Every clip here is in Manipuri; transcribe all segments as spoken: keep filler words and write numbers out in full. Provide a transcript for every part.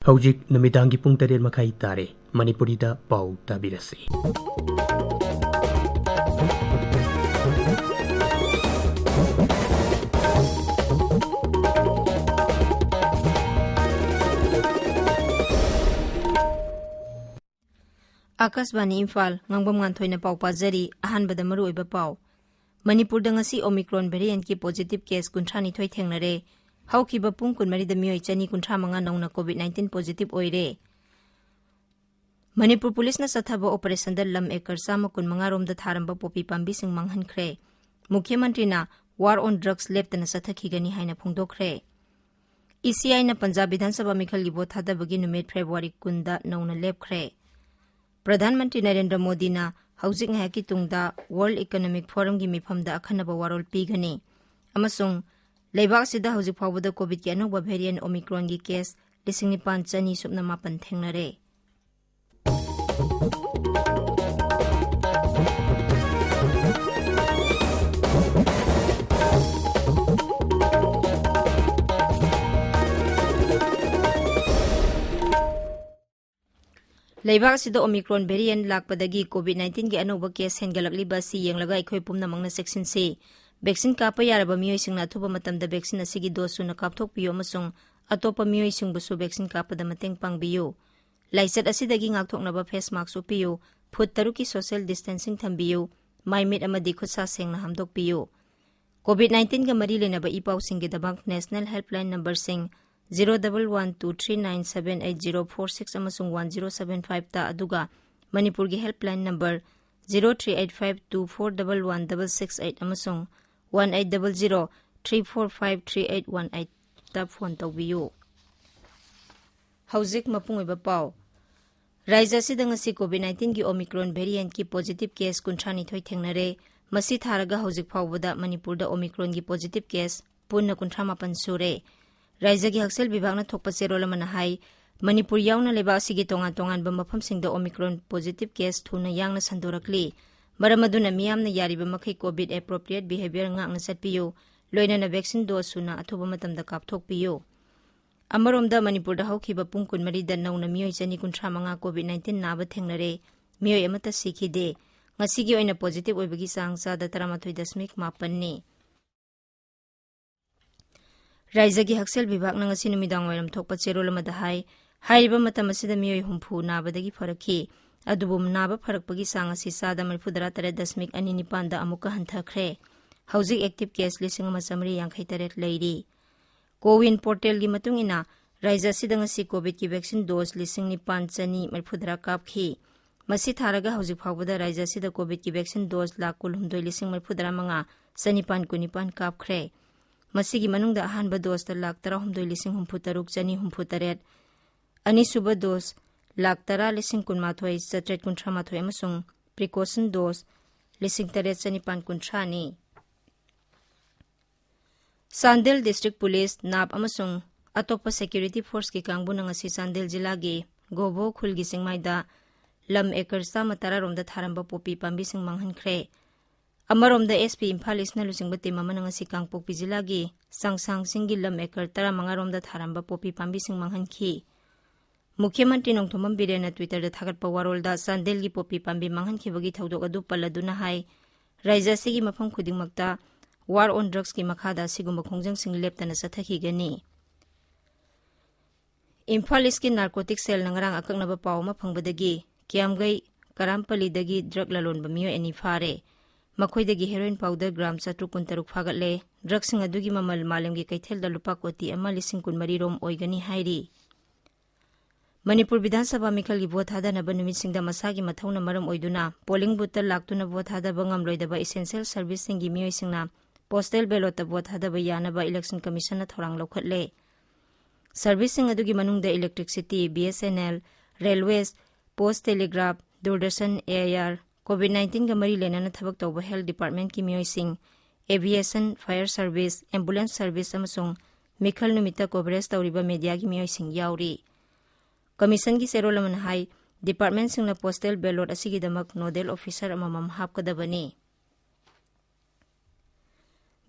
ꯍꯧꯖꯤꯛ ꯅꯨꯃꯤꯗꯥꯡꯒꯤ ꯄꯨꯡ ꯇꯔꯦꯠ ꯃꯈꯥꯏ ꯇꯥꯔꯦ꯫ ꯃꯅꯤꯄꯨꯔꯤꯗ ꯄꯥꯎ ꯇꯥꯕꯤꯔꯁꯤ꯫ ꯑꯥꯀꯥꯁꯕꯥꯅꯤ ꯏꯝꯐꯥꯜ, ꯉꯥꯡꯕꯝ ꯉꯥꯟꯊꯣꯏꯅ ꯄꯥꯎ ꯄꯥꯖꯔꯤ꯫ ꯑꯍꯥꯟꯕꯗ ꯃꯔꯨꯑꯣꯏꯕ ꯄꯥꯎ꯫ ꯃꯅꯤꯄꯨꯔꯗ ꯉꯁꯤ Omicron variant-ꯀꯤ positive case ꯀꯨꯟꯊ꯭ꯔꯥ ꯅꯤꯊꯣꯏ ꯊꯦꯡꯅꯔꯦ꯫ ꯍꯧꯈꯤꯕ ꯄꯨꯡ ꯀꯨꯟꯃꯔꯤꯗ ꯃꯤꯑꯣꯏ ꯆꯅꯤ ꯀꯨꯟꯊ꯭ꯔꯥ ꯃꯉꯥ ꯅꯧꯅ COVID nineteen positive ꯑꯣꯏꯔꯦ꯫ ꯃꯅꯤꯄꯨꯔ ꯄꯨꯂꯤꯁꯅ ꯆꯠꯊꯕ operation-ꯗ ꯂꯝ acre ꯆꯥꯝꯃ ꯀꯨꯟꯃꯉꯥ ꯔꯣꯝꯗ ꯊꯥꯔꯝꯕ ꯄꯣꯄꯤ ꯄꯥꯝꯕꯤꯁꯤꯡ ꯃꯥꯡꯍꯟꯈ꯭ꯔꯦ꯫ ꯃꯨꯈ꯭ꯌ ꯃꯟꯇ꯭ꯔꯤꯅ war on drugs ꯂꯦꯞꯇꯅ ꯆꯠꯊꯈꯤꯒꯅꯤ ꯍꯥꯏꯅ ꯐꯣꯡꯗꯣꯛꯈ꯭ꯔꯦ꯫ ECI-ꯅ ꯄꯟꯖꯥꯕ ꯕꯤꯙꯥꯟ ꯁꯚꯥ ꯃꯤꯈꯜꯒꯤ ꯚꯣꯠ ꯊꯥꯗꯕꯒꯤ ꯅꯨꯃꯤꯠ February ꯀꯨꯟꯗ ꯅꯧꯅ ꯂꯦꯞꯈ꯭ꯔꯦ꯫ ꯄ꯭ꯔꯙꯥꯟ ꯃꯟꯇ꯭ꯔꯤ ꯅꯔꯦꯟꯗ꯭ꯔ ꯃꯣꯗꯤꯅ ꯍꯧꯖꯤꯛ ꯉꯥꯏꯍꯥꯛꯀꯤ ꯇꯨꯡꯗ World Economic Forum-ꯒꯤ ꯃꯤꯐꯝꯗ ꯑꯈꯟꯅꯕ ꯋꯥꯔꯣꯜ ꯄꯤꯒꯅꯤ꯫ ꯑꯃꯁꯨꯡ ꯂꯩꯕꯥꯛ ꯑꯁꯤꯗ ꯍꯧꯖꯤꯛ ꯐꯥꯎꯕꯗ COVID-ꯀꯤ ꯑꯅꯧꯕ variant Omicron-ꯒꯤ case ꯂꯤꯁꯤꯡ ꯅꯤꯄꯥꯟ ꯆꯅꯤ ꯁꯨꯞꯅ ꯃꯥꯄꯟ ꯊꯦꯡꯅꯔꯦ꯫ ꯂꯩꯕꯥꯛ ꯑꯁꯤꯗ Omicron variant ꯂꯥꯛꯄꯗꯒꯤ COVID nineteen-ꯒꯤ ꯑꯅꯧꯕ case ꯍꯦꯟꯒꯠꯂꯛꯂꯤꯕ ꯑꯁꯤ ꯌꯦꯡꯂꯒ ꯑꯩꯈꯣꯏ ꯄꯨꯝꯅꯃꯛꯅ ꯆꯦꯛꯁꯤꯟꯁꯤ꯫ Vaccine ꯀꯥꯞꯄ ꯌꯥꯔꯕ ꯃꯤꯑꯣꯏꯁꯤꯡꯅ ꯑꯊꯨꯕ ꯃꯇꯝꯗ vaccine ꯑꯁꯤꯒꯤ dose ꯁꯨꯅ ꯀꯥꯞꯊꯣꯛꯄꯤꯌꯨ ꯑꯃꯁꯨꯡ ꯑꯇꯣꯞꯄ ꯃꯤꯑꯣꯏꯁꯤꯡꯕꯨꯁꯨ vaccine ꯀꯥꯞꯄꯗ ꯃꯇꯦꯡ ꯄꯥꯡꯕꯤꯌꯨ꯫ ꯂꯥꯏꯆꯠ ꯑꯁꯤꯗꯒꯤ ꯉꯥꯛꯊꯣꯛꯅꯕ face mask ꯎꯞꯄꯤꯌꯨ, ꯐꯨꯠ ꯇꯔꯨꯛꯀꯤ social distancing ꯊꯝꯕꯤꯌꯨ, ꯃꯥꯏ ꯃꯤꯠ ꯑꯃꯗꯤ ꯈꯨꯠꯁꯥ ꯁꯦꯡꯅ ꯍꯥꯝꯗꯣꯛꯄꯤꯌꯨ꯫ COVID nineteen-ꯒ ꯃꯔꯤ ꯂꯩꯅꯕ E ꯄꯥꯎꯁꯤꯡꯒꯤꯗꯃꯛ national helpline number-ꯁꯤꯡ zero double one two three nine seven eight zero four six ꯑꯃꯁꯨꯡ one zero seven five-ꯇ, ꯑꯗꯨꯒ ꯃꯅꯤꯄꯨꯔꯒꯤ helpline number zero three eight five two four double one double six eight ꯑꯃꯁꯨꯡ one eight double zero three four five three eight one eight-ꯇ phone ꯇꯧꯕꯤꯌꯨ꯫ ꯍꯧꯖꯤꯛ ꯃꯄꯨꯡ ꯑꯣꯏꯕ ꯄꯥꯎ꯫ ꯔꯥꯖ꯭ꯌ ꯑꯁꯤꯗ ꯉꯁꯤ COVID nineteen-ꯒꯤ Omicron variant-ꯀꯤ positive case ꯀꯨꯟꯊ꯭ꯔꯥ ꯅꯤꯊꯣꯏ ꯊꯦꯡꯅꯔꯦ꯫ ꯃꯁꯤ ꯊꯥꯔꯒ ꯍꯧꯖꯤꯛ ꯐꯥꯎꯕꯗ ꯃꯅꯤꯄꯨꯔꯗ Omicron-ꯒꯤ positive case ꯄꯨꯟꯅ ꯀꯨꯟꯊ꯭ꯔꯥ ꯃꯥꯄꯟ ꯁꯨꯔꯦ꯫ ꯔꯥꯖ꯭ꯌꯒꯤ ꯍꯛꯁꯦꯜ ꯕꯤꯚꯥꯒꯅ ꯊꯣꯛꯄ ꯆꯦꯔꯣꯜ ꯑꯃꯅ ꯍꯥꯏ, ꯃꯅꯤꯄꯨꯔ ꯌꯥꯎꯅ ꯂꯩꯕꯥꯛ ꯑꯁꯤꯒꯤ ꯇꯣꯉꯥꯟ ꯇꯣꯉꯥꯟꯕ ꯃꯐꯝꯁꯤꯡꯗ Omicron positive case ꯊꯨꯅ ꯌꯥꯡꯅ ꯁꯟꯗꯣꯔꯛꯂꯤ꯫ ꯃꯔꯝ ꯑꯗꯨꯅ ꯃꯤꯌꯥꯝꯅ ꯌꯥꯔꯤꯕ ꯃꯈꯩ COVID appropriate behavior ꯉꯥꯛꯅ ꯆꯠꯄꯤꯌꯨ, ꯂꯣꯏꯅꯅ vaccine dose ꯁꯨꯅ ꯑꯊꯨꯕ ꯃꯇꯝꯗ ꯀꯥꯞꯊꯣꯛꯄꯤꯌꯨ꯫ ꯑꯃꯔꯣꯝꯗ, ꯃꯅꯤꯄꯨꯔꯗ ꯍꯧꯈꯤꯕ ꯄꯨꯡ ꯀꯨꯟꯃꯔꯤꯗ ꯅꯧꯅ ꯃꯤꯑꯣꯏ ꯆꯅꯤ ꯀꯨꯟꯊ꯭ꯔꯥ ꯃꯉꯥ COVID nineteen ꯅꯥꯕ ꯊꯦꯡꯅꯔꯦ꯫ ꯃꯤꯑꯣꯏ ꯑꯃꯠꯇ ꯁꯤꯈꯤꯗꯦ꯫ ꯉꯁꯤꯒꯤ ꯑꯣꯏꯅ positive ꯑꯣꯏꯕꯒꯤ ꯆꯥꯡ ꯆꯥꯗ ꯇꯔꯥꯃꯥꯊꯣꯏ ꯗꯁꯃꯤꯛ ꯃꯥꯄꯟꯅꯤ꯫ ꯔꯥꯏꯖ꯭ꯌꯒꯤ ꯍꯛꯁꯦꯜ ꯕꯤꯚꯥꯒꯅ ꯉꯁꯤ ꯅꯨꯃꯤꯗꯥꯡ ꯋꯥꯏꯔꯝ ꯊꯣꯛꯄ ꯆꯦꯔꯣꯜ ꯑꯃꯗ ꯍꯥꯏ, ꯍꯥꯏꯔꯤꯕ ꯃꯇꯝ ꯑꯁꯤꯗ ꯃꯤꯑꯣꯏ ꯍꯨꯝꯐꯨ ꯅꯥꯕꯗꯒꯤ ꯐꯔꯛꯈꯤ꯫ ꯑꯗꯨꯕꯨ ꯅꯥꯕ ꯐꯔꯛꯄꯒꯤ ꯆꯥꯡ ꯑꯁꯤ ꯆꯥꯗ ꯃꯔꯤꯐꯨꯇꯔꯥ ꯇꯔꯦꯠ ꯗꯁꯃꯤꯛ ꯑꯅꯤ ꯅꯤꯄꯥꯟꯗ ꯑꯃꯨꯛꯀ ꯍꯟꯊꯈ꯭ꯔꯦ꯫ ꯍꯧꯖꯤꯛ active case ꯂꯤꯁꯤꯡ ꯑꯃ ꯆꯥꯃꯔꯤ ꯌꯥꯡꯈꯩ ꯇꯔꯦꯠ ꯂꯩꯔꯤ꯫ CoWIN portal ꯒꯤ ꯃꯇꯨꯡ ꯏꯟꯅ, ꯔꯥꯏꯖ꯭ꯌ ꯑꯁꯤꯗ ꯉꯁꯤ COVID ꯀꯤ vaccine dose ꯂꯤꯁꯤꯡ ꯅꯤꯄꯥꯟ ꯆꯅꯤ ꯃꯔꯤꯐꯨꯇꯔꯥ ꯀꯥꯞꯈꯤ꯫ ꯃꯁꯤ ꯊꯥꯔꯒ ꯍꯧꯖꯤꯛ ꯐꯥꯎꯕꯗ ꯔꯥꯏꯖ꯭ꯌ ꯑꯁꯤꯗ COVID ꯀꯤ vaccine dose ꯂꯥꯈ ꯀꯨꯟꯍꯨꯝꯗꯣꯏ ꯂꯤꯁꯤꯡ ꯃꯔꯤꯐꯨꯇꯔꯥ ꯃꯉꯥ ꯆꯅꯤꯄꯥꯟ ꯀꯨꯟꯅꯤꯄꯥꯟ ꯀꯥꯞꯈ꯭ꯔꯦ꯫ ꯃꯁꯤꯒꯤ ꯃꯅꯨꯡꯗ ꯑꯍꯥꯟꯕ dose ꯇ ꯂꯥꯈ ꯇꯔꯥꯍꯨꯝꯗꯣꯏ ꯂꯤꯁꯤꯡ ꯍꯨꯝꯐꯨꯇꯔꯨꯛ ꯆꯅꯤ ꯍꯨꯝꯐꯨꯇꯔꯦꯠ, ꯑꯅꯤꯁꯨꯕ dose ꯂꯥꯈ ꯇꯔꯥ ꯂꯤꯁꯤꯡ ꯀꯨꯟꯃꯥꯊꯣꯏ ꯆꯥꯇ꯭ꯔꯦꯠ ꯀꯨꯟꯊ꯭ꯔꯥ ꯃꯥꯊꯣꯏ ꯑꯃꯁꯨꯡ precaution dose ꯂꯤꯁꯤꯡ ꯇꯔꯦꯠ ꯆꯅꯤꯄꯥꯟ ꯀꯨꯟꯊ꯭ꯔꯥꯅꯤ꯫ ꯆꯥꯟꯗꯦꯜ District Police, ꯅꯥꯞ ꯑꯃꯁꯨꯡ ꯑꯇꯣꯞꯄ security force ꯀꯤ ꯀꯥꯡꯕꯨꯅ ꯉꯁꯤ ꯆꯥꯟꯗꯦꯜ ꯖꯤꯂꯥꯒꯤ ꯒꯣꯕꯣ ꯈꯨꯜꯒꯤ ꯆꯤꯡꯃꯥꯏꯗ ꯂꯝ acre ꯆꯥꯝꯃ ꯇꯔꯥ ꯔꯣꯝꯗ ꯊꯥꯔꯝꯕ ꯄꯣꯄꯤ ꯄꯥꯝꯕꯤꯁꯤꯡ ꯃꯥꯡꯍꯟꯈ꯭ꯔꯦ꯫ ꯑꯃꯔꯣꯝꯗ, SP ꯏꯝꯐꯥꯜ East ꯅ ꯂꯨꯆꯤꯡꯕ team ꯑꯃꯅ ꯉꯁꯤ ꯀꯥꯡꯄꯣꯛꯄꯤ ꯖꯤꯂꯥꯒꯤ ꯆꯥꯡꯁꯥꯡ ꯆꯤꯡꯒꯤ ꯂꯝ acre ꯇꯔꯥꯃꯉꯥ ꯔꯣꯝꯗ ꯊꯥꯔꯝꯕ ꯄꯣꯄꯤ ꯄꯥꯝꯕꯤꯁꯤꯡ ꯃꯥꯡꯍꯟꯈꯤ꯫ ꯃꯨꯈ꯭ꯌ ꯃꯟꯇ꯭ꯔꯤ ꯅꯣꯡꯊꯣꯝꯕꯝ ꯕꯤꯔꯦꯟꯅ Twitter ꯗ ꯊꯥꯒꯠꯄ ꯋꯥꯔꯣꯜꯗ ꯆꯥꯟꯗꯦꯜꯒꯤ ꯄꯣꯄꯤ ꯄꯥꯝꯕꯤ ꯃꯥꯡꯍꯟꯈꯤꯕꯒꯤ ꯊꯧꯗꯣꯛ ꯑꯗꯨ ꯄꯜꯂꯗꯨꯅ ꯍꯥꯏ, ꯔꯥꯏꯖ꯭ꯌ ꯑꯁꯤꯒꯤ ꯃꯐꯝ ꯈꯨꯗꯤꯡꯃꯛꯇ war on drugs ꯀꯤ ꯃꯈꯥꯗ ꯑꯁꯤꯒꯨꯝꯕ ꯈꯣꯡꯖꯪꯁꯤꯡ ꯂꯦꯞꯇꯅ ꯆꯠꯊꯈꯤꯒꯅꯤ꯫ ꯏꯝꯐꯥꯜ East ꯀꯤ narcotic cell ꯅ ꯉꯔꯥꯡ ꯑꯀꯛꯅꯕ ꯄꯥꯎ ꯑꯃ ꯐꯪꯕꯗꯒꯤ ꯀꯤꯌꯥꯝꯒꯩ ꯀꯔꯥꯝꯄꯜꯂꯤꯗꯒꯤ drug ꯂꯂꯣꯟꯕ ꯃꯤꯑꯣꯏ ꯑꯅꯤ ꯐꯥꯔꯦ꯫ ꯃꯈꯣꯏꯗꯒꯤ heroin powder gram ꯆꯥꯇ꯭ꯔꯨꯛ ꯀꯨꯟꯇꯔꯨꯛ ꯐꯥꯒꯠꯂꯦ꯫ Drug ꯁꯤꯡ ꯑꯗꯨꯒꯤ ꯃꯃꯜ ꯃꯥꯂꯦꯝꯒꯤ ꯀꯩꯊꯦꯜꯗ ꯂꯨꯄꯥ ꯀꯣꯇꯤ ꯑꯃ ꯂꯤꯁꯤꯡ ꯀꯨꯟꯃꯔꯤ ꯔꯣꯝ ꯑꯣꯏꯒꯅꯤ ꯍꯥꯏꯔꯤ꯫ ꯃꯅꯤꯄꯨꯔ ꯕꯤꯙꯥꯟ ꯁꯚꯥ ꯃꯤꯈꯜꯒꯤ ꯚꯣꯠ ꯊꯥꯗꯅꯕ ꯅꯨꯃꯤꯠꯁꯤꯡꯗ ꯃꯁꯥꯒꯤ ꯃꯊꯧꯅ ꯃꯔꯝ ꯑꯣꯏꯗꯨꯅ polling booth ꯇ ꯂꯥꯛꯇꯨꯅ ꯚꯣꯠ ꯊꯥꯗꯕ ꯉꯝꯂꯣꯏꯗꯕ essential service ꯁꯤꯡꯒꯤ ꯃꯤꯑꯣꯏꯁꯤꯡꯅ postal ballot ꯇ ꯚꯣꯠ ꯊꯥꯗꯕ ꯌꯥꯅꯕ election commission ꯅ ꯊꯧꯔꯥꯡ ꯂꯧꯈꯠꯂꯦ꯫ Service ꯁꯤꯡ ꯑꯗꯨꯒꯤ ꯃꯅꯨꯡꯗ electricity, BSNL, railways, post telegraph, Doordarshan, AIR, COVID nineteen ꯒ ꯃꯔꯤ ꯂꯩꯅꯅ ꯊꯕꯛ ꯇꯧꯕ health department ꯀꯤ ꯃꯤꯑꯣꯏꯁꯤꯡ, aviation, fire service, ambulance service ꯑꯃꯁꯨꯡ ꯃꯤꯈꯜ ꯅꯨꯃꯤꯠꯇ coverage ꯇꯧꯔꯤꯕ media ꯒꯤ ꯃꯤꯑꯣꯏꯁꯤꯡ ꯌꯥꯎꯔꯤ꯫ Commission ꯒꯤ ꯆꯦꯔꯣꯜ ꯑꯃꯅ ꯍꯥꯏ, department ꯁꯤꯡꯅ postal ballot ꯑꯁꯤꯒꯤꯗꯃꯛ nodal officer ꯑꯃꯃꯝ ꯍꯥꯞꯀꯗꯕꯅꯤ꯫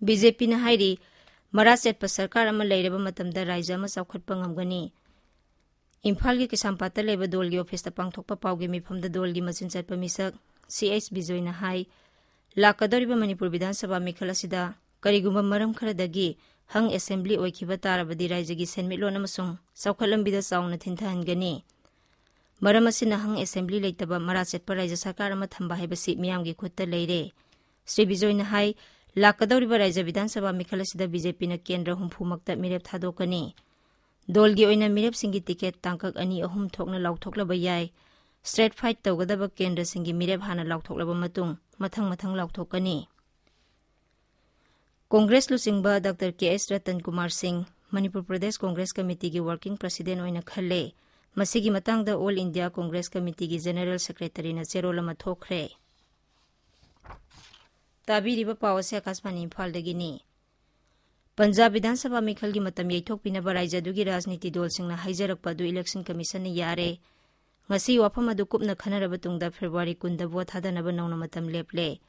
BJP ꯅ ꯍꯥꯏꯔꯤ, ꯃꯔꯥ ꯆꯦꯠꯄ ꯁꯔꯀꯥꯔ ꯑꯃ ꯂꯩꯔꯕ ꯃꯇꯝꯗ ꯔꯥꯏꯖ꯭ꯌ ꯑꯃ ꯆꯥꯎꯈꯠꯄ ꯉꯝꯒꯅꯤ꯫ ꯏꯝꯐꯥꯜꯒꯤ ꯀꯩꯁꯥꯝꯄꯥꯠꯇ ꯂꯩꯕ ꯗꯣꯜꯒꯤ ꯑꯣꯐꯤꯁꯇ ꯄꯥꯡꯊꯣꯛꯄ ꯄꯥꯎꯒꯤ ꯃꯤꯐꯝꯗ ꯗꯣꯜꯒꯤ ꯃꯆꯤꯟ ꯆꯠꯄ ꯃꯤꯁꯛ ꯁꯤ ꯑꯩꯆ ꯕꯤꯖꯣꯏꯅ ꯍꯥꯏ, ꯂꯥꯛꯀꯗꯧꯔꯤꯕ ꯃꯅꯤꯄꯨꯔ ꯕꯤꯙꯥꯟ ꯁꯚꯥ ꯃꯤꯈꯜ ꯑꯁꯤꯗ ꯀꯔꯤꯒꯨꯝꯕ ꯃꯔꯝ ꯈꯔꯗꯒꯤ ꯍꯪ ꯑꯦꯁꯦꯝꯕ꯭ꯂꯤ ꯑꯣꯏꯈꯤꯕ ꯇꯥꯔꯕꯗꯤ ꯔꯥꯏꯖ꯭ꯌꯒꯤ ꯁꯦꯟꯃꯤꯠꯂꯣꯟ ꯑꯃꯁꯨꯡ ꯆꯥꯎꯈꯠꯂꯝꯕꯤꯗ ꯆꯥꯎꯅ ꯊꯤꯟꯊꯍꯟꯒꯅꯤ꯫ ꯃꯔꯝ ꯑꯁꯤꯅ ꯍꯪ ꯑꯦꯁꯦꯝꯕ꯭ꯂꯤ ꯂꯩꯇꯕ ꯃꯔꯥ ꯆꯦꯠꯄ ꯔꯥꯏꯖ꯭ꯌ ꯁꯔꯀꯥꯔ ꯑꯃ ꯊꯝꯕ ꯍꯥꯏꯕꯁꯤ ꯃꯤꯌꯥꯝꯒꯤ ꯈꯨꯠꯇ ꯂꯩꯔꯦ꯫ ꯁ꯭ꯔꯤ ꯕꯤꯖꯣꯏꯅ ꯍꯥꯏ, ꯂꯥꯛꯀꯗꯧꯔꯤꯕ ꯔꯥꯏꯖ꯭ꯌ ꯕꯤꯙꯥꯟ ꯁꯚꯥ ꯃꯤꯈꯜ ꯑꯁꯤꯗ ꯕꯤ ꯖꯦ ꯄꯤꯅ ꯀꯦꯟꯗ꯭ꯔ ꯍꯨꯝꯐꯨꯃꯛꯇ ꯃꯤꯔꯦꯞ ꯊꯥꯗꯣꯛꯀꯅꯤ꯫ ꯗꯣꯜꯒꯤ ꯑꯣꯏꯅ ꯃꯤꯔꯦꯞꯁꯤꯡꯒꯤ ꯇꯤꯀꯦꯠ ꯇꯥꯡꯀꯛ ꯑꯅꯤ ꯑꯍꯨꯝ ꯊꯣꯛꯅ ꯂꯥꯎꯊꯣꯛꯂꯕ ꯌꯥꯏ꯫ ꯁ꯭ꯇ꯭ꯔꯦꯠ ꯐꯥꯏꯠ ꯇꯧꯒꯗꯕ ꯀꯦꯟꯗ꯭ꯔꯁꯤꯡꯒꯤ ꯃꯤꯔꯦꯞ ꯍꯥꯟꯅ ꯂꯥꯎꯊꯣꯛꯂꯕ ꯃꯇꯨꯡ ꯃꯊꯪ ꯃꯊꯪ ꯂꯥꯎꯊꯣꯛꯀꯅꯤ꯫ ꯀꯣꯡꯒ꯭ꯔꯦꯁ ꯂꯨꯆꯤꯡꯕ ꯗꯥꯛꯇꯔ ꯀꯦ ꯑꯦꯁ ꯔꯇꯟ ꯀꯨꯃꯥꯔ ꯁꯤꯡ ꯃꯅꯤꯄꯨꯔ ꯄ꯭ꯔꯗꯦꯁ ꯀꯣꯡꯒ꯭ꯔꯦꯁ ꯀꯃꯤꯇꯤꯒꯤ ꯋꯥꯔꯀꯤꯡ ꯄ꯭ꯔꯁꯤꯗꯦꯟ ꯑꯣꯏꯅ ꯈꯜꯂꯦ꯫ ꯃꯁꯤꯒꯤ ꯃꯇꯥꯡꯗ ꯑꯣꯜ ꯏꯟꯗꯤꯌꯥ ꯀꯣꯡꯒ꯭ꯔꯦꯁ ꯀꯃꯤꯇꯤꯒꯤ ꯖꯦꯅꯦꯔꯦꯜ ꯁꯦꯀ꯭ꯔꯦꯇꯔꯤꯅ ꯆꯦꯔꯣꯜ ꯑꯃ ꯊꯣꯛꯈ꯭ꯔꯦ꯫ ꯇꯥꯕꯤꯔꯤꯕ ꯄꯥꯎ ꯑꯁꯤ ꯑꯀꯥꯁꯕꯥꯅꯤ ꯏꯝꯐꯥꯜꯗꯒꯤꯅꯤ꯫ ꯄꯟꯖꯥꯕ ꯕꯤꯙꯥꯟ ꯁꯚꯥ ꯃꯤꯈꯜꯒꯤ ꯃꯇꯝ ꯌꯩꯊꯣꯛꯄꯤꯅꯕ ꯔꯥꯏꯖ꯭ꯌ ꯑꯗꯨꯒꯤ ꯔꯥꯖꯅꯤꯇꯤ ꯗꯣꯜꯁꯤꯡꯅ ꯍꯥꯏꯖꯔꯛꯄ ꯑꯗꯨ ꯏꯂꯦꯛꯁꯟ ꯀꯃꯤꯁꯟꯅ ꯌꯥꯔꯦ꯫ ꯉꯁꯤ ꯋꯥꯐꯝ ꯑꯗꯨ ꯀꯨꯞꯅ ꯈꯟꯅꯔꯕ ꯇꯨꯡꯗ ꯐꯦꯕ꯭ꯔꯨꯋꯥꯔꯤ ꯀꯨꯟꯗ ꯚꯣꯠ ꯊꯥꯗꯅꯕ ꯅꯧꯅ ꯃꯇꯝ ꯂꯦꯞꯂꯦ꯫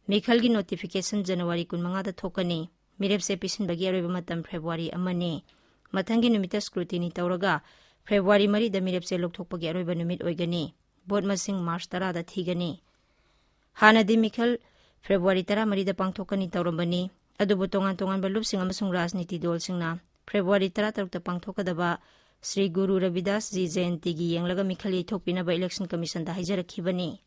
ꯃꯤꯈꯜꯒꯤ ꯅꯣꯇꯤꯐꯤꯀꯦꯁꯟ ꯖꯅꯋꯥꯔꯤ ꯀꯨꯟꯃꯉꯥꯗ ꯊꯣꯛꯀꯅꯤ꯫ ꯃꯤꯔꯦꯞꯆꯦ ꯄꯤꯁꯤꯟꯕꯒꯤ ꯑꯔꯣꯏꯕ ꯃꯇꯝ ꯐꯦꯕ꯭ꯔꯨꯋꯥꯔꯤ ꯑꯃꯅꯤ꯫ ꯃꯊꯪꯒꯤ ꯅꯨꯃꯤꯠꯇ ꯁ꯭ꯀ꯭ꯔꯨꯇꯤꯅꯤ ꯇꯧꯔꯒ ꯐꯦꯕ꯭ꯔꯨꯋꯥꯔꯤ ꯃꯔꯤꯗ ꯃꯤꯔꯦꯞꯆꯦ ꯂꯧꯊꯣꯛꯄꯒꯤ ꯑꯔꯣꯏꯕ ꯅꯨꯃꯤꯠ ꯑꯣꯏꯒꯅꯤ꯫ ꯚꯣꯠ ꯃꯁꯤꯡ ꯃꯥꯔꯆ ꯇꯔꯥꯗ ꯊꯤꯒꯅꯤ꯫ ꯍꯥꯟꯅꯗꯤ ꯃꯤꯈꯜ ꯐꯦꯕ꯭ꯔꯨꯋꯥꯔꯤ ꯇꯔꯥꯃꯔꯤꯗ ꯄꯥꯡꯊꯣꯛꯀꯅꯤ ꯇꯧꯔꯝꯕꯅꯤ꯫ ꯑꯗꯨꯕꯨ ꯇꯣꯉꯥꯟ ꯇꯣꯉꯥꯟꯕ ꯂꯨꯞꯁꯤꯡ ꯑꯃꯁꯨꯡ ꯔꯥꯖꯅꯤꯇꯤ ꯗꯣꯜꯁꯤꯡꯅ ꯐꯦꯕ꯭ꯔꯨꯋꯥꯔꯤ ꯇꯔꯥꯇꯔꯨꯛꯇ ꯄꯥꯡꯊꯣꯛꯀꯗꯕ ꯁ꯭ꯔꯤ ꯒꯨꯔꯨ ꯔꯕꯤꯗꯥꯁ ꯖꯤ ꯖꯌꯟꯇꯤꯒꯤ ꯌꯦꯡꯂꯒ ꯃꯤꯈꯜ ꯌꯩꯊꯣꯛꯄꯤꯅꯕ ꯏꯂꯦꯛꯁꯟ ꯀꯃꯤꯁꯟꯗ ꯍꯥꯏꯖꯔꯛꯈꯤꯕꯅꯤ꯫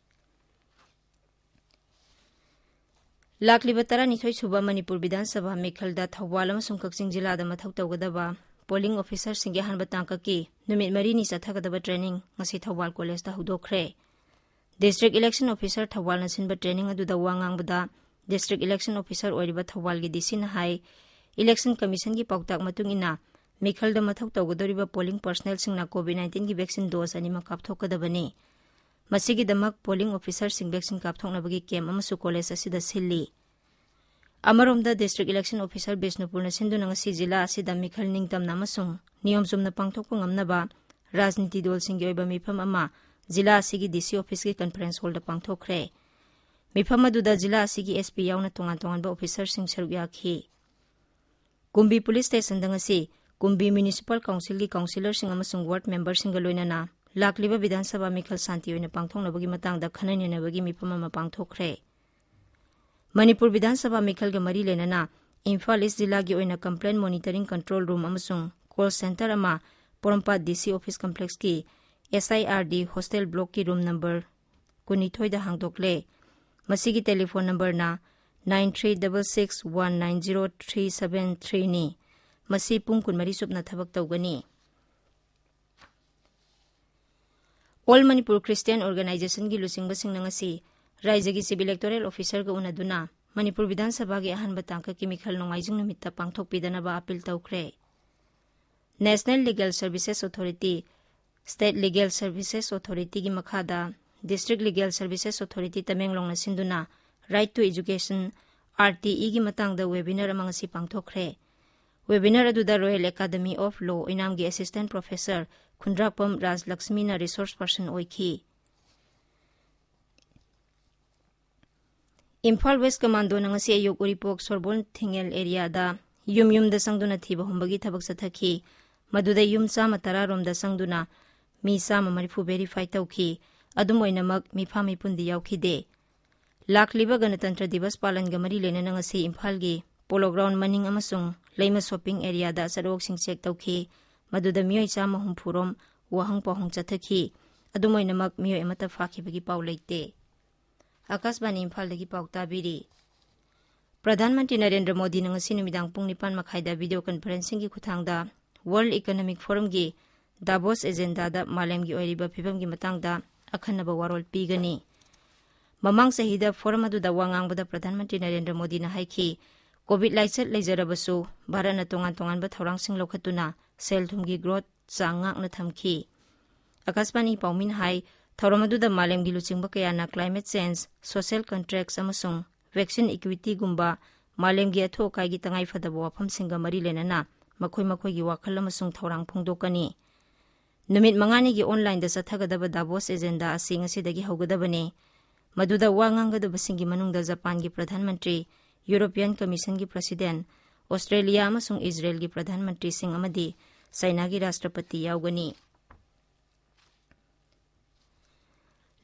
ꯂꯥꯛꯂꯤꯕ ꯇꯔꯥꯅꯤꯊꯣꯏ ꯁꯨꯕ ꯃꯅꯤꯄꯨꯔ ꯕꯤꯙꯥꯟ ꯁꯚꯥ ꯃꯤꯈꯜꯗ ꯊꯧꯕꯥꯜ ꯑꯃꯁꯨꯡ ꯀꯛꯆꯤꯡ ꯖꯤꯂꯥꯗ ꯃꯊꯧ ꯇꯧꯒꯗꯕ ꯄꯣꯂꯤꯡ ꯑꯣꯐꯤꯁꯥꯔꯁꯤꯡꯒꯤ ꯑꯍꯥꯟꯕ ꯇꯥꯡꯀꯛꯀꯤ ꯅꯨꯃꯤꯠ ꯃꯔꯤꯅꯤ ꯆꯠꯊꯒꯗꯕ ꯇ꯭ꯔꯦꯅꯤꯡ ꯉꯁꯤ ꯊꯧꯕꯥꯜ ꯀꯣꯂꯦꯖꯇ ꯍꯧꯗꯣꯛꯈ꯭ꯔꯦ꯫ ꯗꯤꯁꯇ꯭ꯔꯤꯛ ꯏꯂꯦꯛꯁꯟ ꯑꯣꯐꯤꯁꯥꯔ ꯊꯧꯕꯥꯜꯅ ꯁꯤꯟꯕ ꯇ꯭ꯔꯦꯅꯤꯡ ꯑꯗꯨꯗ ꯋꯥ ꯉꯥꯡꯕꯗ ꯗꯤꯁꯇ꯭ꯔꯤꯛ ꯏꯂꯦꯛꯁꯟ ꯑꯣꯐꯤꯁꯥꯔ ꯑꯣꯏꯔꯤꯕ ꯊꯧꯕꯥꯜꯒꯤ ꯗꯤ ꯁꯤꯅ ꯍꯥꯏ, ꯏꯂꯦꯛꯁꯟ ꯀꯃꯤꯁꯟꯒꯤ ꯄꯥꯎꯇꯥꯛ ꯃꯇꯨꯡ ꯏꯟꯅ ꯃꯤꯈꯜꯗ ꯃꯊꯧ ꯇꯧꯒꯗꯧꯔꯤꯕ ꯄꯣꯂꯤꯡ ꯄꯔꯁꯅꯦꯜꯁꯤꯡꯅ ꯀꯣꯚꯤꯗ ꯅꯥꯏꯟꯇꯤꯟꯒꯤ ꯚꯦꯛꯁꯤꯟ ꯗꯣꯁ ꯑꯅꯤꯃꯛ ꯀꯥꯞꯊꯣꯛꯀꯗꯕꯅꯤ꯫ ꯃꯁꯤꯒꯤꯗꯃꯛ ꯄꯣꯂꯤꯡ ꯑꯣꯐꯤꯁꯥꯔꯁꯤꯡ ꯚꯦꯛꯁꯤꯟ ꯀꯥꯞꯊꯣꯛꯅꯕꯒꯤ ꯀꯦꯝꯞ ꯑꯃꯁꯨ ꯀꯣꯂꯦꯖ ꯑꯁꯤꯗ ꯁꯤꯜꯂꯤ꯫ ꯑꯃꯔꯣꯝꯗ, ꯗꯤꯁꯇ꯭ꯔꯤꯛ ꯏꯂꯦꯛꯁꯟ ꯑꯣꯐꯤꯁꯥꯔ ꯕꯤꯁꯅꯨꯄꯨꯔꯅ ꯁꯤꯟꯗꯨꯅ ꯉꯁꯤ ꯖꯤꯂꯥ ꯑꯁꯤꯗ ꯃꯤꯈꯜ ꯅꯤꯡꯇꯝꯅ ꯑꯃꯁꯨꯡ ꯅꯤꯌꯣꯝ ꯆꯨꯝꯅ ꯄꯥꯡꯊꯣꯛꯄ ꯉꯝꯅꯕ ꯔꯥꯖꯅꯤꯇꯤ ꯗꯣꯜꯁꯤꯡꯒꯤ ꯑꯣꯏꯕ ꯃꯤꯐꯝ ꯑꯃ ꯖꯤꯂꯥ ꯑꯁꯤꯒꯤ ꯗꯤ ꯁꯤ ꯑꯣꯐꯤꯁꯀꯤ ꯀꯟꯐꯔꯦꯟꯁ ꯍꯣꯜꯗ ꯄꯥꯡꯊꯣꯛꯈ꯭ꯔꯦ꯫ ꯃꯤꯐꯝ ꯑꯗꯨꯗ ꯖꯤꯂꯥ ꯑꯁꯤꯒꯤ ꯑꯦꯁ ꯄꯤ ꯌꯥꯎꯅ ꯇꯣꯉꯥꯟ ꯇꯣꯉꯥꯟꯕ ꯑꯣꯐꯤꯁꯥꯔꯁꯤꯡ ꯁꯔꯨꯛ ꯌꯥꯈꯤ꯫ ꯀꯨꯝꯕꯤ ꯄꯨꯂꯤꯁ ꯁ꯭ꯇꯦꯁꯟꯗ ꯉꯁꯤ ꯀꯨꯝꯕꯤ ꯃ꯭ꯌꯨꯅꯤꯁꯤꯄꯥꯜ ꯀꯥꯎꯟꯁꯤꯜꯒꯤ ꯀꯥꯎꯟꯁꯤꯂꯔꯁꯤꯡ ꯑꯃꯁꯨꯡ ꯋꯥꯔꯗ ꯃꯦꯝꯕꯔꯁꯤꯡꯒ ꯂꯣꯏꯅꯅ ꯂꯥꯛꯂꯤꯕ ꯕꯤꯙꯥꯟ ꯁꯚꯥ ꯃꯤꯈꯜ ꯁꯥꯟꯇꯤ ꯑꯣꯏꯅ ꯄꯥꯡꯊꯣꯛꯅꯕꯒꯤ ꯃꯇꯥꯡꯗ ꯈꯟꯅ ꯅꯩꯅꯕꯒꯤ ꯃꯤꯐꯝ ꯑꯃ ꯄꯥꯡꯊꯣꯛꯈ꯭ꯔꯦ꯫ ꯃꯅꯤꯄꯨꯔ ꯕꯤꯙꯥꯟ ꯁꯚꯥ ꯃꯤꯈꯜꯒ ꯃꯔꯤ ꯂꯩꯅꯅ ꯏꯝꯐꯥꯜ ꯏꯁ ꯖꯤꯂꯥꯒꯤ ꯑꯣꯏꯅ ꯀꯝꯄ꯭ꯂꯦꯟ ꯃꯣꯅꯤꯇꯔꯤꯡ ꯀꯟꯇ꯭ꯔꯣꯜ ꯔꯨꯝ ꯑꯃꯁꯨꯡ ꯀꯣꯜ ꯁꯦꯟꯇꯔ ꯑꯃ ꯄꯣꯔꯣꯝꯄꯥꯠ ꯗꯤ ꯁꯤ ꯑꯣꯐꯤꯁ ꯀꯝꯄ꯭ꯂꯦꯛꯁꯀꯤ S I R D hostel ꯕ꯭ꯂꯣꯛꯀꯤ ꯔꯨꯝ ꯅꯝꯕꯔ ꯀꯨꯟꯅꯤꯊꯣꯏꯗ ꯍꯥꯡꯗꯣꯛꯂꯦ꯫ ꯃꯁꯤꯒꯤ ꯇꯦꯂꯤꯐꯣꯟ ꯅꯝꯕꯔꯅ nine three double six one nine zero three seven threeꯅꯤ꯫ ꯃꯁꯤ ꯄꯨꯡ ꯀꯨꯟꯃꯔꯤ ꯆꯨꯞꯅ ꯊꯕꯛ ꯇꯧꯒꯅꯤ꯫ ꯑꯣꯜ ꯃꯅꯤꯄꯨꯔ ꯈ꯭ꯔꯤꯁꯇꯤꯌꯥꯟ ꯑꯣꯔꯒꯅꯥꯏꯖꯦꯁꯟꯒꯤ ꯂꯨꯆꯤꯡꯕꯁꯤꯡꯅ ꯉꯁꯤ ꯔꯥꯏꯖꯒꯤ ꯆꯤꯐ ꯏꯂꯦꯛꯇꯣꯔꯦꯜ ꯑꯣꯐꯤꯁꯔꯒ ꯎꯅꯗꯨꯅ ꯃꯅꯤꯄꯨꯔ ꯕꯤꯙꯥꯟ ꯁꯚꯥꯒꯤ ꯑꯍꯥꯟꯕ ꯇꯥꯡꯀꯛꯀꯤ ꯃꯤꯈꯜ ꯅꯣꯡꯃꯥꯏꯖꯤꯡ ꯅꯨꯃꯤꯠꯇ ꯄꯥꯡꯊꯣꯛꯄꯤꯗꯅꯕ ꯑꯄꯤꯜ ꯇꯧꯈ꯭ꯔꯦ꯫ National Legal Services Authority, State Legal Services Authorityꯒꯤ ꯃꯈꯥꯗ District Legal Services Authority ꯇꯃꯦꯡꯂꯣꯡꯅ ꯁꯤꯟꯗꯨꯅ Right to Education, R T Eꯒꯤ ꯃꯇꯥꯡꯗ webinar ꯑꯃ ꯉꯁꯤ ꯄꯥꯡꯊꯣꯛꯈ꯭ꯔꯦ꯫ Webinar ꯑꯗꯨꯗ Royal Academy of Law ꯑꯣꯏꯅꯥꯝꯒꯤ Assistant Professor Khundrakpam ꯔꯥꯖꯂꯛꯁꯃꯤꯅ resource person ꯑꯣꯏꯈꯤ꯫ ꯏꯝꯐꯥꯜ ꯋꯦꯁ ꯀꯃꯥꯟꯗꯣꯅ ꯉꯁꯤ ꯑꯌꯨꯛ ꯎꯔꯤꯄꯣꯛ ꯁꯣꯔꯕꯣꯟ ꯊꯤꯡꯉꯦꯜ ꯑꯦꯔꯤꯌꯥꯗ ꯌꯨꯝ ꯌꯨꯝꯗ ꯆꯪꯗꯨꯅ ꯊꯤꯕ ꯍꯨꯝꯕꯒꯤ ꯊꯕꯛ ꯆꯠꯊꯈꯤ꯫ ꯃꯗꯨꯗ ꯌꯨꯝ ꯆꯥꯝꯃ ꯇꯔꯥ ꯔꯣꯝꯗ ꯆꯪꯗꯨꯅ ꯃꯤ ꯆꯥꯝꯃ ꯃꯔꯤꯐꯨ verify ꯇꯧꯈꯤ꯫ ꯑꯗꯨꯝ ꯑꯣꯏꯅꯃꯛ ꯃꯤꯐꯥ ꯃꯤꯄꯨꯟꯗꯤ ꯌꯥꯎꯈꯤꯗꯦ꯫ ꯂꯥꯛꯂꯤꯕ ꯒꯅꯇꯟꯇ꯭ꯔ ꯗꯤꯕꯁ ꯄꯥꯂꯟꯒ ꯃꯔꯤ ꯂꯩꯅꯅ ꯉꯁꯤ ꯏꯝꯐꯥꯜꯒꯤ ꯄꯣꯂꯣ ꯒ꯭ꯔꯥꯎꯟ ꯃꯅꯤꯡ ꯑꯃꯁꯨꯡ ꯂꯩꯃ ꯁꯣꯄꯤꯡ ꯑꯦꯔꯤꯌꯥꯗ ꯑꯆꯠ ꯑꯋꯣꯛꯁꯤꯡ ꯆꯦꯛ ꯇꯧꯈꯤ꯫ ꯃꯗꯨꯗ ꯃꯤꯑꯣꯏ ꯆꯥꯝꯃ ꯍꯨꯝꯐꯨ ꯔꯣꯝ ꯋꯥꯍꯪ ꯄꯥꯎꯍꯪ ꯆꯠꯊꯈꯤ꯫ ꯑꯗꯨꯝ ꯑꯣꯏꯅꯃꯛ ꯃꯤꯑꯣꯏ ꯑꯃꯠꯇ ꯐꯥꯈꯤꯕꯒꯤ ꯄꯥꯎ ꯂꯩꯇꯦ꯫ ꯑꯀꯥꯁꯕꯥꯅꯤ ꯏꯝꯐꯥꯜꯗꯒꯤ ꯄꯥꯎ ꯇꯥꯕꯤꯔꯤ꯫ ꯄ꯭ꯔꯙꯥꯟ ꯃꯟꯇ꯭ꯔꯤ ꯅꯔꯦꯟꯗ꯭ꯔ ꯃꯣꯗꯤꯅ ꯉꯁꯤ ꯅꯨꯃꯤꯗꯥꯡ ꯄꯨꯡ ꯅꯤꯄꯥꯟ ꯃꯈꯥꯏꯗ video conferencingꯒꯤ ꯈꯨꯠꯊꯥꯡꯗ World Economic Forumꯒꯤ Davos agendaꯗ ꯃꯥꯂꯦꯝꯒꯤ ꯑꯣꯏꯔꯤꯕ ꯐꯤꯕꯝꯒꯤ ꯃꯇꯥꯡꯗ ꯑꯈꯟꯅꯕ ꯋꯥꯔꯣꯜ ꯄꯤꯒꯅꯤ꯫ ꯃꯃꯥꯡ ꯆꯍꯤꯗ forum ꯑꯗꯨꯗ ꯋꯥ ꯉꯥꯡꯕꯗ ꯄ꯭ꯔꯙꯥꯟ ꯃꯟꯇ꯭ꯔꯤ ꯅꯔꯦꯟꯗ꯭ꯔ ꯃꯣꯗꯤꯅ ꯍꯥꯏꯈꯤ, COVID ꯂꯥꯏꯆꯠ ꯂꯩꯖꯔꯕꯁꯨ ꯚꯥꯔꯠꯅ ꯇꯣꯉꯥꯟ ꯇꯣꯉꯥꯟꯕ ꯊꯧꯔꯥꯡꯁꯤꯡ ꯂꯧꯈꯠꯇꯨꯅ ꯁꯦꯜ ꯊꯨꯝꯒꯤ growth ꯆꯥꯡ ꯉꯥꯛꯅ ꯊꯝꯈꯤ꯫ ꯑꯀꯥꯁꯕꯥꯅꯤ ꯄꯥꯎꯃꯤꯅ ꯍꯥꯏ, ꯊꯧꯔꯝ ꯑꯗꯨꯗ ꯃꯥꯂꯦꯝꯒꯤ ꯂꯨꯆꯤꯡꯕ ꯀꯌꯥꯅ climate change, social contracts ꯑꯃꯁꯨꯡ vaccine equityꯒꯨꯝꯕ ꯃꯥꯂꯦꯝꯒꯤ ꯑꯊꯨ ꯑꯀꯥꯏꯒꯤ ꯇꯉꯥꯏꯐꯗꯕ ꯋꯥꯐꯝꯁꯤꯡꯒ ꯃꯔꯤ ꯂꯩꯅꯅ ꯃꯈꯣꯏ ꯃꯈꯣꯏꯒꯤ ꯋꯥꯈꯜ ꯑꯃꯁꯨꯡ ꯊꯧꯔꯥꯡ ꯐꯣꯡꯗꯣꯛꯀꯅꯤ꯫ ꯅꯨꯃꯤꯠ ꯃꯉꯥꯅꯤꯒꯤ onlineꯗ ꯆꯠꯊꯒꯗꯕ Davos agenda ꯑꯁꯤ ꯉꯁꯤꯗꯒꯤ ꯍꯧꯒꯗꯕꯅꯤ꯫ ꯃꯗꯨꯗ ꯋꯥ ꯉꯥꯡꯒꯗꯕꯁꯤꯡꯒꯤ ꯃꯅꯨꯡꯗ ꯖꯄꯥꯟꯒꯤ ꯄ꯭ꯔꯙꯥꯟ ꯃꯟꯇ꯭ꯔꯤ, European Commissionꯒꯤ President ꯑꯣꯁꯇ꯭ꯔꯦꯂꯤꯌꯥ ꯑꯃꯁꯨꯡ ꯏꯖꯔꯦꯜꯒꯤ ꯄ꯭ꯔꯙꯥꯟ ꯃꯟꯇ꯭ꯔꯤꯁꯤꯡ ꯑꯃꯗꯤ ꯆꯥꯏꯅꯥꯒꯤ ꯔꯥꯁꯇ꯭ꯔꯄꯇꯤ ꯌꯥꯎꯒꯅꯤ꯫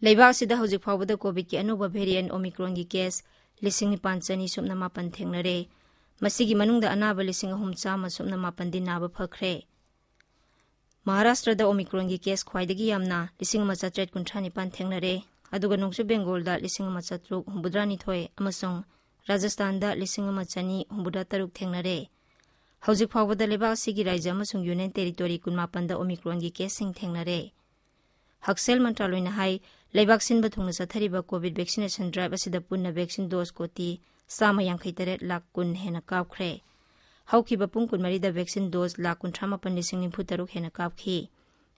ꯂꯩꯕꯥꯛ ꯑꯁꯤꯗ ꯍꯧꯖꯤꯛ ꯐꯥꯎꯕꯗ ꯀꯣꯚꯤꯗꯀꯤ ꯑꯅꯧꯕ ꯚꯦꯔꯤꯌꯦꯟ ꯑꯣꯃꯤꯀ꯭ꯔꯣꯟꯒꯤ ꯀꯦꯁ ꯂꯤꯁꯤꯡ ꯅꯤꯄꯥꯟ ꯆꯅꯤ ꯁꯨꯞꯅ ꯃꯥꯄꯟ ꯊꯦꯡꯅꯔꯦ꯫ ꯃꯁꯤꯒꯤ ꯃꯅꯨꯡꯗ ꯑꯅꯥꯕ ꯂꯤꯁꯤꯡ ꯑꯍꯨꯝ ꯆꯥꯝꯃ ꯁꯨꯞꯅ ꯃꯥꯄꯟꯗꯤ ꯅꯥꯕ ꯐꯈ꯭ꯔꯦ꯫ ꯃꯍꯥꯔꯥꯁꯇ꯭ꯔꯗ ꯑꯣꯃꯤꯀ꯭ꯔꯣꯟꯒꯤ ꯀꯦꯁ ꯈ꯭ꯋꯥꯏꯗꯒꯤ ꯌꯥꯝꯅ ꯂꯤꯁꯤꯡ ꯑꯃ ꯆꯥꯇ꯭ꯔꯦꯠ ꯀꯨꯟꯊ꯭ꯔꯥ ꯅꯤꯄꯥꯟ ꯊꯦꯡꯅꯔꯦ, ꯑꯗꯨꯒ ꯅꯣꯡꯆꯨꯞ ꯕꯦꯡꯒꯣꯜꯗ ꯂꯤꯁꯤꯡ ꯑꯃ ꯆꯥꯇ꯭ꯔꯨꯛ ꯍꯨꯝꯐꯨꯇꯔꯥ ꯅꯤꯊꯣꯏ ꯑꯃꯁꯨꯡ ꯔꯥꯖꯁꯊꯥꯟꯗ ꯂꯤꯁꯤꯡ ꯑꯃ ꯆꯅꯤ ꯍꯨꯝꯐꯨꯇꯔꯥ ꯇꯔꯨꯛ ꯊꯦꯡꯅꯔꯦ꯫ ꯍꯧꯖꯤꯛ ꯐꯥꯎꯕꯗ ꯂꯩꯕꯥꯛ ꯑꯁꯤꯒꯤ ꯔꯥꯖ꯭ꯌ ꯑꯃꯁꯨꯡ ꯌꯨꯅꯤꯌꯟ ꯇꯦꯔꯤꯇꯣꯔꯤ ꯀꯨꯟꯃꯥꯄꯟꯗ ꯑꯣꯃꯤꯀ꯭ꯔꯣꯟꯒꯤ ꯀꯦꯁꯁꯤꯡ ꯊꯦꯡꯅꯔꯦ꯫ ꯍꯛꯁꯦꯜ ꯃꯟꯇ꯭ꯔꯥꯂꯣꯏꯅ ꯍꯥꯏ, ꯂꯩꯕꯥꯛ ꯁꯤꯟꯕ ꯊꯨꯡꯅ ꯆꯠꯊꯔꯤꯕ ꯀꯣꯚꯤꯗ ꯚꯦꯛꯁꯤꯅꯦꯁꯟ ꯗ꯭ꯔꯥꯏꯚ ꯑꯁꯤꯗ ꯄꯨꯟꯅ ꯚꯦꯛꯁꯤꯟ ꯗꯣꯁ ꯀꯣꯇꯤ ꯆꯥꯝꯃ ꯌꯥꯡꯈꯩ ꯇꯔꯦꯠ ꯂꯥꯈ ꯀꯨꯟ ꯍꯦꯟꯅ ꯀꯥꯞꯈ꯭ꯔꯦ꯫ ꯍꯧꯈꯤꯕ ꯄꯨꯡ ꯀꯨꯟꯃꯔꯤꯗ ꯚꯦꯛꯁꯤꯟ ꯗꯣꯁ ꯂꯥꯈ ꯀꯨꯟꯊ꯭ꯔꯥ ꯃꯥꯄꯟ ꯂꯤꯁꯤꯡ ꯅꯤꯐꯨ ꯇꯔꯨꯛ ꯍꯦꯟꯅ ꯀꯥꯞꯈꯤ꯫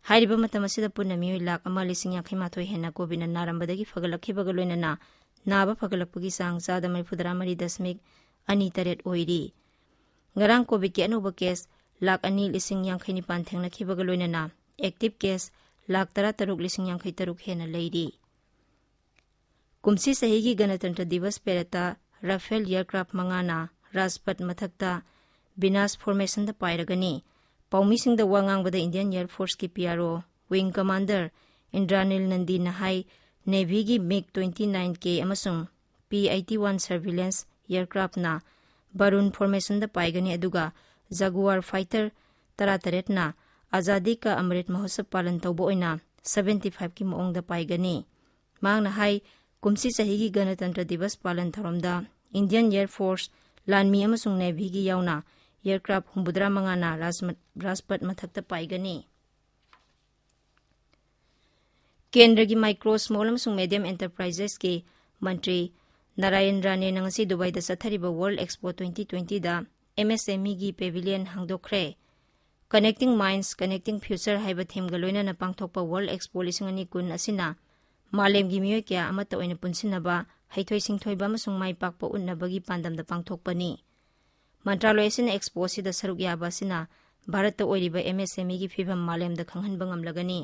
ꯍꯥꯏꯔꯤꯕ ꯃꯇꯝ ꯑꯁꯤꯗ ꯄꯨꯟꯅ ꯃꯤꯑꯣꯏ ꯂꯥꯈ ꯑꯃ ꯂꯤꯁꯤꯡ ꯌꯥꯡꯈꯩ ꯃꯥꯊꯣꯏ ꯍꯦꯟꯅ ꯀꯣꯚꯤꯗꯅ ꯅꯥꯔꯝꯕꯗꯒꯤ ꯐꯒꯠꯂꯛꯈꯤꯕꯒ ꯂꯣꯏꯅꯅ ꯅꯥꯕ ꯐꯒꯠꯂꯛꯄꯒꯤ ꯆꯥꯡ ꯆꯥꯗ ꯃꯔꯤꯐꯨꯇꯔꯥ ꯃꯔꯤ ꯗꯁꯃꯤꯛ ꯑꯅꯤ ꯇꯔꯦꯠ ꯑꯣꯏꯔꯤ꯫ ꯉꯔꯥꯡ ꯀꯣꯚꯤꯗꯀꯤ ꯑꯅꯧꯕ ꯀꯦꯁ ꯂꯥꯈ ꯑꯅꯤ ꯂꯤꯁꯤꯡ ꯌꯥꯡꯈꯩ ꯅꯤꯄꯥꯟ ꯊꯦꯡꯅꯈꯤꯕꯒ ꯂꯣꯏꯅꯅ ꯑꯦꯛꯇꯤꯚ ꯀꯦꯁ ꯂꯥꯈ ꯇꯔꯥ ꯇꯔꯨꯛ ꯂꯤꯁꯤꯡ ꯌꯥꯡꯈꯩ ꯇꯔꯨꯛ ꯍꯦꯟꯅ ꯂꯩꯔꯤ꯫ ꯀꯨꯝꯁꯤ ꯆꯍꯤꯒꯤ ꯒꯅꯇꯟꯇ꯭ꯔ ꯗꯤꯕꯁ ꯄꯦꯔꯦꯗꯇ ꯔꯥꯐꯦꯜ ꯑꯦꯌꯔꯀ꯭ꯔꯥꯐ ꯃꯉꯥꯅ ꯔꯥꯖꯄꯊ ꯃꯊꯛꯇ ꯕꯤꯅꯥꯁ ꯐꯣꯔꯃꯦꯁꯟꯗ ꯄꯥꯏꯔꯒꯅꯤ꯫ ꯄꯥꯎꯃꯤꯁꯤꯡꯗ ꯋꯥ ꯉꯥꯡꯕꯗ ꯏꯟꯗꯤꯌꯟ ꯑꯦꯌꯔ ꯐꯣꯔꯁꯀꯤ P R O wing commander Indranil ꯅꯟꯗꯤꯅ ꯍꯥꯏ, ꯅꯦꯚꯤꯒꯤ ꯃꯤꯒ ꯇ꯭ꯋꯦꯟꯇꯤ ꯅꯥꯏꯟ ꯀꯦ ꯑꯃꯁꯨꯡ ꯄꯤ ꯑꯩꯠꯇꯤ ꯋꯥꯟ ꯁꯔꯚꯤꯂꯦꯟꯁ ꯑꯦꯌꯔꯀ꯭ꯔꯥꯐꯅ ꯕꯔꯨꯟ ꯐꯣꯔꯃꯦꯁꯟꯗ ꯄꯥꯏꯒꯅꯤ, ꯑꯗꯨꯒ ꯖꯒꯨꯋꯥꯔ ꯐꯥꯏꯇꯔ ꯇꯔꯥꯇꯔꯦꯠꯅ ꯑꯖꯥꯗꯤ ꯀꯥ ꯑꯃ꯭ꯔꯤꯠ ꯃꯍꯣꯠꯁꯕ ꯄꯥꯂꯟ ꯇꯧꯕ ꯑꯣꯏꯅ ꯁꯚꯦꯟꯇꯤ ꯐꯥꯏꯚꯀꯤ ꯃꯑꯣꯡꯗ ꯄꯥꯏꯒꯅꯤ꯫ ꯃꯍꯥꯛꯅ ꯍꯥꯏ, ꯀꯨꯝꯁꯤ ꯆꯍꯤꯒꯤ ꯒꯅꯇꯟꯇ꯭ꯔ ꯗꯤꯕꯁ ꯄꯥꯂꯟ ꯊꯧꯔꯝꯗ ꯏꯟꯗꯤꯌꯟ ꯑꯦꯌꯔ ꯐꯣꯔꯁ, ꯂꯥꯟꯃꯤ ꯑꯃꯁꯨꯡ ꯅꯦꯚꯤꯒꯤ ꯌꯥꯎꯅ ꯑꯦꯌꯔꯀ꯭ꯔꯥꯐ ꯍꯨꯝꯐꯨꯇꯔꯥ ꯃꯉꯥꯅ ꯔꯥꯖꯃ-, ꯔꯥꯖꯄꯊ ꯃꯊꯛꯇ ꯄꯥꯏꯒꯅꯤ꯫ ꯀꯦꯟꯗ꯭ꯔꯒꯤ ꯃꯥꯏꯀ꯭ꯔꯣ, ꯁ꯭ꯃꯣꯜ ꯑꯃꯁꯨꯡ ꯃꯦꯗꯤꯌꯝ ꯑꯦꯟꯇꯔꯄ꯭ꯔꯥꯏꯖꯦꯁꯀꯤ ꯃꯟꯇ꯭ꯔꯤ ꯅꯥꯔꯥꯌꯟ ꯔꯥꯅꯦꯅ ꯉꯁꯤ ꯗꯨꯕꯥꯏꯗ ꯆꯠꯊꯔꯤꯕ ꯋꯥꯔꯜꯗ ꯑꯦꯛꯁꯄꯣ ꯇ꯭ꯋꯦꯟꯇꯤ ꯇ꯭ꯋꯦꯟꯇꯤꯗ ꯑꯦꯝ ꯑꯦꯁ ꯑꯦꯝ ꯏꯒꯤ pavilion ꯍꯥꯡꯗꯣꯛꯈ꯭ꯔꯦ꯫ Connecting Minds, Connecting Future ꯍꯥꯏꯕ ꯊꯤꯝꯒ ꯂꯣꯏꯅꯅ ꯄꯥꯡꯊꯣꯛꯄ ꯋꯥꯔꯜꯗ ꯑꯦꯛꯁꯄꯣ ꯂꯤꯁꯤꯡ ꯑꯅꯤ ꯀꯨꯟ ꯑꯁꯤꯅ ꯃꯥꯂꯦꯝꯒꯤ ꯃꯤꯑꯣꯏ ꯀꯌꯥ ꯑꯃꯠꯇ ꯑꯣꯏꯅ ꯄꯨꯟꯁꯤꯟꯅꯕ, ꯍꯩꯊꯣꯏ ꯁꯤꯡꯊꯣꯏꯕ ꯑꯃꯁꯨꯡ ꯃꯥꯏ ꯄꯥꯛꯄ ꯎꯠꯅꯕꯒꯤ ꯄꯥꯟꯗꯝꯗ ꯄꯥꯡꯊꯣꯛꯄꯅꯤ꯫ ꯃꯟꯇ꯭ꯔꯥꯂꯣꯏ ꯑꯁꯤꯅ ꯑꯦꯛꯁꯄꯣ ꯑꯁꯤꯗ ꯁꯔꯨꯛ ꯌꯥꯕ ꯑꯁꯤꯅ ꯚꯥꯔꯠꯇ ꯑꯣꯏꯔꯤꯕ ꯑꯦꯝ ꯑꯦꯁ ꯑꯦꯝ ꯏꯒꯤ ꯐꯤꯕꯝ ꯃꯥꯂꯦꯝꯗ ꯈꯪꯍꯟꯕ ꯉꯝꯂꯒꯅꯤ꯫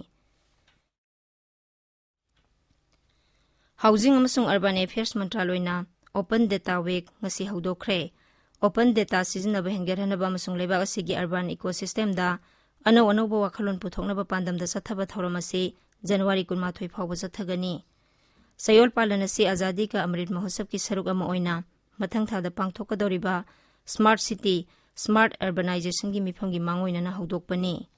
ꯍꯥꯎꯖꯤꯡ ꯑꯃꯁꯨꯡ ꯑꯔꯕꯥꯟ ꯑꯦꯐꯤꯌꯔꯁ ꯃꯟꯇ꯭ꯔꯥꯂꯣꯏꯅ ꯑꯣꯄꯟ ꯗꯦꯇꯥ ꯋꯤꯛ ꯉꯁꯤ ꯍꯧꯗꯣꯛꯈ꯭ꯔꯦ꯫ open data ꯁꯤꯖꯤꯟꯅꯕ ꯍꯦꯟꯒꯠꯍꯟꯅꯕ ꯑꯃꯁꯨꯡ ꯂꯩꯕꯥꯛ ꯑꯁꯤꯒꯤ urban ecosystemꯗ ꯑꯅꯧ ꯑꯅꯧꯕ ꯋꯥꯈꯜꯂꯣꯟ ꯄꯨꯊꯣꯛꯅꯕ ꯄꯥꯟꯗꯝꯗ ꯆꯠꯊꯕ ꯊꯧꯔꯝ ꯑꯁꯤ January ꯀꯨꯟꯃꯥꯊꯣꯏ ꯐꯥꯎꯕ ꯆꯠꯊꯒꯅꯤ꯫ ꯆꯌꯣꯜ ꯄꯥꯂꯟ ꯑꯁꯤ ꯑꯖꯥꯗꯤ ꯀꯥ ꯑꯃ꯭ꯔꯤꯠ ꯃꯍꯣꯠꯁꯕꯀꯤ ꯁꯔꯨꯛ ꯑꯃ ꯑꯣꯏꯅ ꯃꯊꯪ ꯊꯥꯗ ꯄꯥꯡꯊꯣꯛꯀꯗꯧꯔꯤꯕ Smart City, Smart Urbanizationꯒꯤ ꯃꯤꯐꯝꯒꯤ ꯃꯥꯡꯑꯣꯏꯅꯅ ꯍꯧꯗꯣꯛꯄꯅꯤ꯫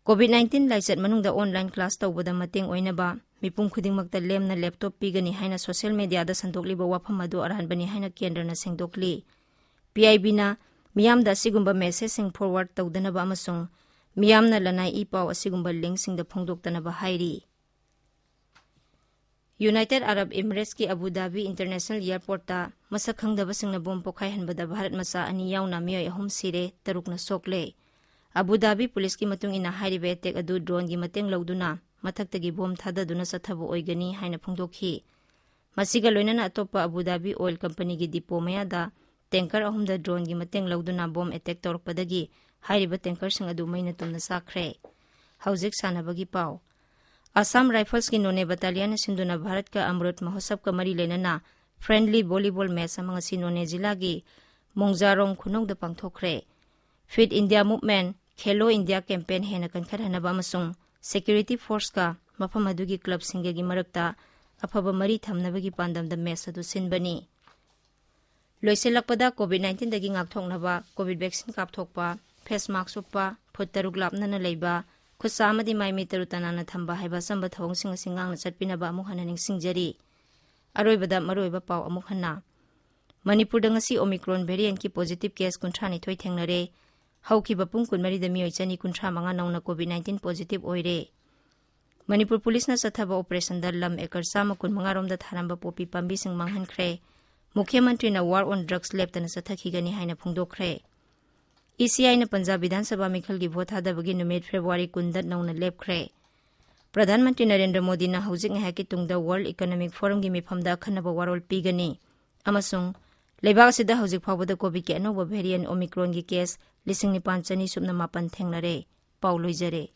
COVID nineteen ꯂꯥꯏꯆꯠ ꯃꯅꯨꯡꯗ online class ꯇꯧꯕꯗ ꯃꯇꯦꯡ ꯑꯣꯏꯅꯕ ꯃꯤꯄꯨꯝ ꯈꯨꯗꯤꯡꯃꯛꯇ ꯂꯦꯝꯅ laptop ꯄꯤꯒꯅꯤ ꯍꯥꯏꯅ social mediaꯗ ꯁꯟꯗꯣꯛꯂꯤꯕ ꯋꯥꯐꯝ ꯑꯗꯨ ꯑꯔꯥꯟꯕꯅꯤ ꯍꯥꯏꯅ ꯀꯦꯟꯗ꯭ꯔꯅ ꯁꯦꯡꯗꯣꯛꯂꯤ꯫ PIBꯅ ꯃꯤꯌꯥꯝꯗ ꯑꯁꯤꯒꯨꯝꯕ messageꯁꯤꯡ forward ꯇꯧꯗꯅꯕ ꯑꯃꯁꯨꯡ ꯃꯤꯌꯥꯝꯅ ꯂꯅꯥꯏ ꯏ ꯄꯥꯎ ꯑꯁꯤꯒꯨꯝꯕ linkꯁꯤꯡꯗ ꯐꯣꯡꯗꯣꯛꯇꯅꯕ ꯍꯥꯏꯔꯤ꯫ United Arab Emiratesꯀꯤ Abu Dhabi International Airportꯇ ꯃꯁꯛ ꯈꯪꯗꯕꯁꯤꯡꯅ bomb ꯄꯣꯈꯥꯏꯍꯟꯕꯗ ꯚꯥꯔꯠ ꯃꯆꯥ ꯑꯅꯤ ꯌꯥꯎꯅ ꯃꯤꯑꯣꯏ ꯑꯍꯨꯝ ꯁꯤꯔꯦ, ꯇꯔꯨꯛꯅ ꯁꯣꯛꯂꯦ꯫ Abu Dhabi policeꯀꯤ ꯃꯇꯨꯡ ꯏꯟꯅ, ꯍꯥꯏꯔꯤꯕ attack ꯑꯗꯨ droneꯒꯤ ꯃꯇꯦꯡ ꯂꯧꯗꯨꯅ ꯃꯊꯛꯇꯒꯤ bomb ꯊꯥꯗꯗꯨꯅ ꯆꯠꯊꯕ ꯑꯣꯏꯒꯅꯤ ꯍꯥꯏꯅ ꯐꯣꯡꯗꯣꯛꯈꯤ꯫ ꯃꯁꯤꯒ ꯂꯣꯏꯅꯅ ꯑꯇꯣꯞꯄ Abu Dhabi oil companyꯒꯤ depot ꯃꯌꯥꯗ tanker ꯑꯍꯨꯝꯗ droneꯒꯤ ꯃꯇꯦꯡ ꯂꯧꯗꯨꯅ bomb attack ꯇꯧꯔꯛꯄꯗꯒꯤ ꯍꯥꯏꯔꯤꯕ tankerꯁꯤꯡ ꯑꯗꯨ ꯃꯩꯅ ꯇꯨꯝꯅ ꯆꯥꯛꯈ꯭ꯔꯦ꯫ ꯍꯧꯖꯤꯛ ꯁꯥꯟꯅꯕꯒꯤ ꯄꯥꯎ꯫ Assam Riflesꯀꯤ Noney Battalionꯅ ꯁꯤꯟꯗꯨꯅ ꯚꯥꯔꯠꯀ Amrit Mahotsavꯀ ꯃꯔꯤ ꯂꯩꯅꯅ friendly volleyball match ꯑꯃ ꯉꯁꯤ Noney ꯖꯤꯂꯥꯒꯤ ꯃꯣꯡꯖꯥꯔꯣꯡ ꯈꯨꯅꯧꯗ ꯄꯥꯡꯊꯣꯛꯈ꯭ꯔꯦ꯫ Fit India Movement, Khelo India campaign ꯍꯦꯟꯅ ꯀꯟꯈꯠꯍꯟꯅꯕ ꯑꯃꯁꯨꯡ security forceꯀ ꯃꯐꯝ ꯑꯗꯨꯒꯤ clubꯁꯤꯡꯒꯒꯤ ꯃꯔꯛꯇ ꯑꯐꯕ ꯃꯔꯤ ꯊꯝꯅꯕꯒꯤ ꯄꯥꯟꯗꯝꯗ match ꯑꯗꯨ ꯁꯤꯟꯕꯅꯤ꯫ ꯂꯣꯏꯁꯤꯜꯂꯛꯄꯗ, COVID nineteenꯗꯒꯤ ꯉꯥꯛꯊꯣꯛꯅꯕ COVID vaccine ꯀꯥꯞꯊꯣꯛꯄ, face mask ꯎꯞꯄ, ꯐꯨꯠ ꯇꯔꯨꯛ ꯂꯥꯞꯅꯅ ꯂꯩꯕ, ꯈꯨꯠ ꯁꯥ ꯑꯃꯗꯤ ꯃꯥꯏ ꯃꯤꯠ ꯇꯔꯨ ꯇꯅꯥꯟꯅ ꯊꯝꯕ ꯍꯥꯏꯕ ꯑꯆꯝꯕ ꯊꯧꯑꯣꯡꯁꯤꯡ ꯑꯁꯤ ꯉꯥꯛꯅ ꯆꯠꯄꯤꯅꯕ ꯑꯃꯨꯛ ꯍꯟꯅ ꯅꯤꯡꯁꯤꯡꯖꯔꯤ꯫ ꯑꯔꯣꯏꯕꯗ ꯃꯔꯨꯑꯣꯏꯕ ꯄꯥꯎ ꯑꯃꯨꯛ ꯍꯟꯅ꯫ ꯃꯅꯤꯄꯨꯔꯗ ꯉꯁꯤ Omicron variantꯀꯤ positive case ꯀꯨꯟꯊ꯭ꯔꯥ ꯅꯤꯊꯣꯏ ꯊꯦꯡꯅꯔꯦ꯫ ꯍꯧꯈꯤꯕ ꯄꯨꯡ ꯀꯨꯟꯃꯔꯤꯗ ꯃꯤꯑꯣꯏ ꯆꯅꯤ ꯀꯨꯟꯊ꯭ꯔꯥ ꯃꯉꯥ ꯅꯧꯅ COVID nineteen positive ꯑꯣꯏꯔꯦ꯫ ꯃꯅꯤꯄꯨꯔ ꯄꯨꯂꯤꯁꯅ ꯆꯠꯊꯕ operationꯗ ꯂꯝ acre ꯆꯥꯝꯃ ꯀꯨꯟꯃꯉꯥ ꯔꯣꯝꯗ ꯊꯥꯔꯝꯕ ꯄꯣꯄꯤ ꯄꯥꯝꯕꯤꯁꯤꯡ ꯃꯥꯡꯍꯟꯈ꯭ꯔꯦ꯫ ꯃꯨꯈ꯭ꯌ ꯃꯟꯇ꯭ꯔꯤꯅ war on drugs ꯂꯦꯞꯇꯅ ꯆꯠꯊꯈꯤꯒꯅꯤ ꯍꯥꯏꯅ ꯐꯣꯡꯗꯣꯛꯈ꯭ꯔꯦ꯫ ECIꯅ ꯄꯟꯖꯥꯕ ꯕꯤꯙꯥꯟ ꯁꯚꯥ ꯃꯤꯈꯜꯒꯤ vote ꯊꯥꯗꯕꯒꯤ ꯅꯨꯃꯤꯠ February ꯀꯨꯟꯗ ꯅꯧꯅ ꯂꯦꯞꯈ꯭ꯔꯦ꯫ ꯄ꯭ꯔꯙꯥꯟ ꯃꯟꯇ꯭ꯔꯤ ꯅꯔꯦꯟꯗ꯭ꯔ ꯃꯣꯗꯤꯅ ꯍꯧꯖꯤꯛ ꯉꯥꯏꯍꯥꯛꯀꯤ ꯇꯨꯡꯗ World Economic Forumꯒꯤ ꯃꯤꯐꯝꯗ ꯑꯈꯟꯅꯕ ꯋꯥꯔꯣꯜ ꯄꯤꯒꯅꯤ꯫ ꯑꯃꯁꯨꯡ ꯂꯩꯕꯥꯛ ꯑꯁꯤꯗ ꯍꯧꯖꯤꯛ ꯐꯥꯎꯕꯗ COVID-ꯀꯤ ꯑꯅꯧꯕ variant Omicronꯒꯤ case ꯂꯤꯁꯤꯡ ꯅꯤꯄꯥꯟ ꯆꯅꯤ ꯁꯨꯞꯅ ꯃꯥꯄꯟ ꯊꯦꯡꯅꯔꯦ꯫ ꯄꯥꯎ ꯂꯣꯏꯖꯔꯦ꯫